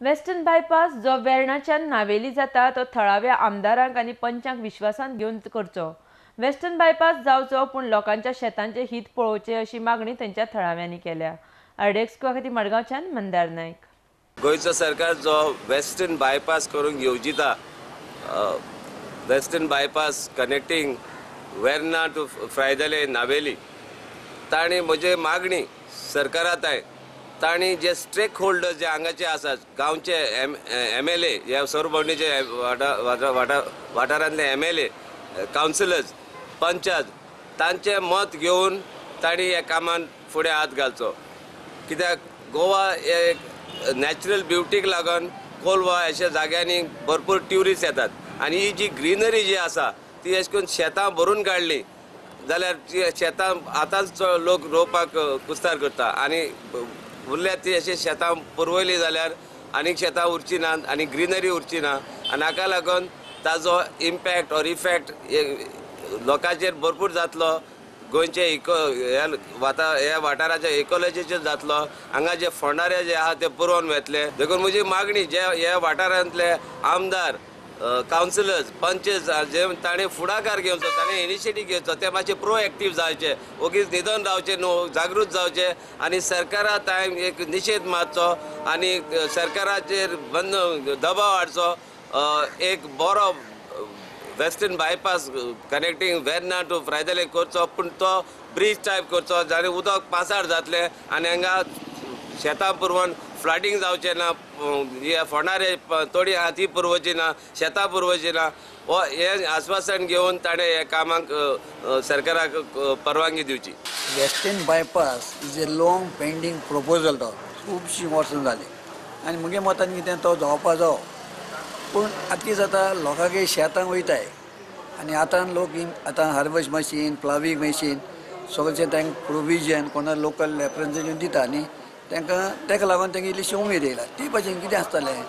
Western bypass जो वेर्णाच्यान नावेली जाता तो थळाव्या आमदारांक आनी पंचांक विश्वासांत घेवन करचो। वेस्टर्न बायपास जावचो पूण लोकांच्या शेतांचे हित पळोवचें अशी मागणी थंयच्या थळाव्यांनी केल्या। आरडीएक्स खातीर मडगांवच्यान मंदार नायक। गोंयचो सरकार जो वेस्टर्न बायपास करूंक येवजिता, western bypass connecting Verna to Fray Navelim, तांणी म्हजी मागणी सरकारात आहे तांणी जे स्टेक होल्डर्स जे हांगाचे आसात, गांवचे MLA ह्या सरभोंवतणीचे वाठारांतले MLA, counsellors, panchayat, तांचें मत घेवन तांणी ह्या कामान फुडें हात घालचो। कित्याक गोवा एक नॅचरल ब्युटीक लागून कोलवा अशा जाग्यांनी भरपूर ट्युरिस्ट येतात आनी ही जी ग्रिनरी जी आसा ती अशें करून शेतां भरून काडली जाल्यार ती शेतां आतांच लोक रोवपाक कुस्तार करता आनी उरल्या ती अशी शेतां पुरवयली जाल्यार आनीक शेतां उरची ना आनी ग्रिनरी उरची ना आनी हाका लागून ताजो इम्पॅक्ट ऑर इफेक्ट लोकांचेर भरपूर जातलो, गोंयचे इको ह्या वाठाराच्या इकोलॉजीचेर जातलो, हांगा जे फोंडारे जे आहा ते पुरोवन वतले। देखून म्हजी मागणी जे ह्या वाठारांतले आमदार, कावन्सिलर्स, पंचेस जे ताणें फुडाकार घेवचो, ताणें इनिशिएटीव घेवचो, ते मातशे प्रोएक्टीव जावचे, ओगीच न्हिदोन रावचे न्हू, जागृत जावचे आनी सरकारा टायम एक निशेध मारचो आनी सरकाराचेर बंद दबाव हाडचो। एक बरो western bypass connecting Verna to Fray करचो, पूण तो ब्रीज टायप करचो जाणे उदक पासार जातलें आनी हांगा शेतां पुरवण फ्लडिंग जावचें ना, हे फोंडारे थोडी आहा ती पुरवची ना, शेतां पुरवची ना, हो हें आस्वासन घेवन ताणें ह्या कामाक सरकाराक परवानगी दिवची। Western bypass is a long pending proposal, तो खुबशीं वर्सां जालीं आनी म्हगे मतान कितें तो जावपा जावो, पूण आतां कितें जाता लोकांगे शेतां वयताय आनी आतां लोक आतां हार्वेस्ट मशीन, प्लावींग मशीन सगळें तांकां प्रोविजन कोणा लोकल रेफरन्स दिता न्ही तांकां, ताका लागून तांकां इल्लीशी उमेद येयला। ती भाशेन कितें आसतलें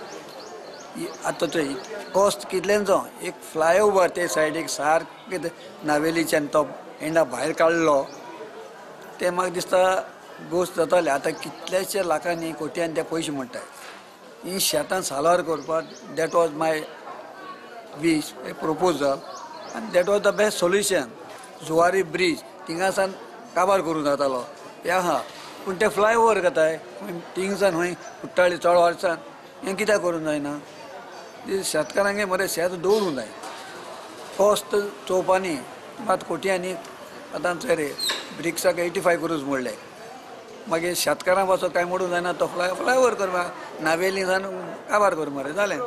आतां थंय कॉस्ट कितलें जावं, एक फ्लायओवर ते सायडीक सारकें नावेलीच्यान तो एंडा भायर काडलो तें म्हाका दिसता गोश्ट जातालें। आतां कितल्याशे लाखांनी कोट्यांनी ते पयशे म्हणटाय ही शेतां साल्वार करपाक, that was my wish, a proposal आनी that was the best solution. Zuari bridge थिंगासान काबार करूंक जातालो हें आहा, पूण ते फ्लायओवर करताय थिंगसान खंय कुट्टाळी चोडवारसान हें कित्याक करूंक जायना? शेतकारांगे मरे शेत दवरूंक जाय, कॉस्ट चोवपा न्ही मात कोट्यांनी आतां चोय रे ब्रिक्साक 85 करूच म्हणलें, मागीर शेतकारां पासून कांय मोडूंक जायना, तो फ्लायओवर कर नावेली सान काबार कर मरे जालें।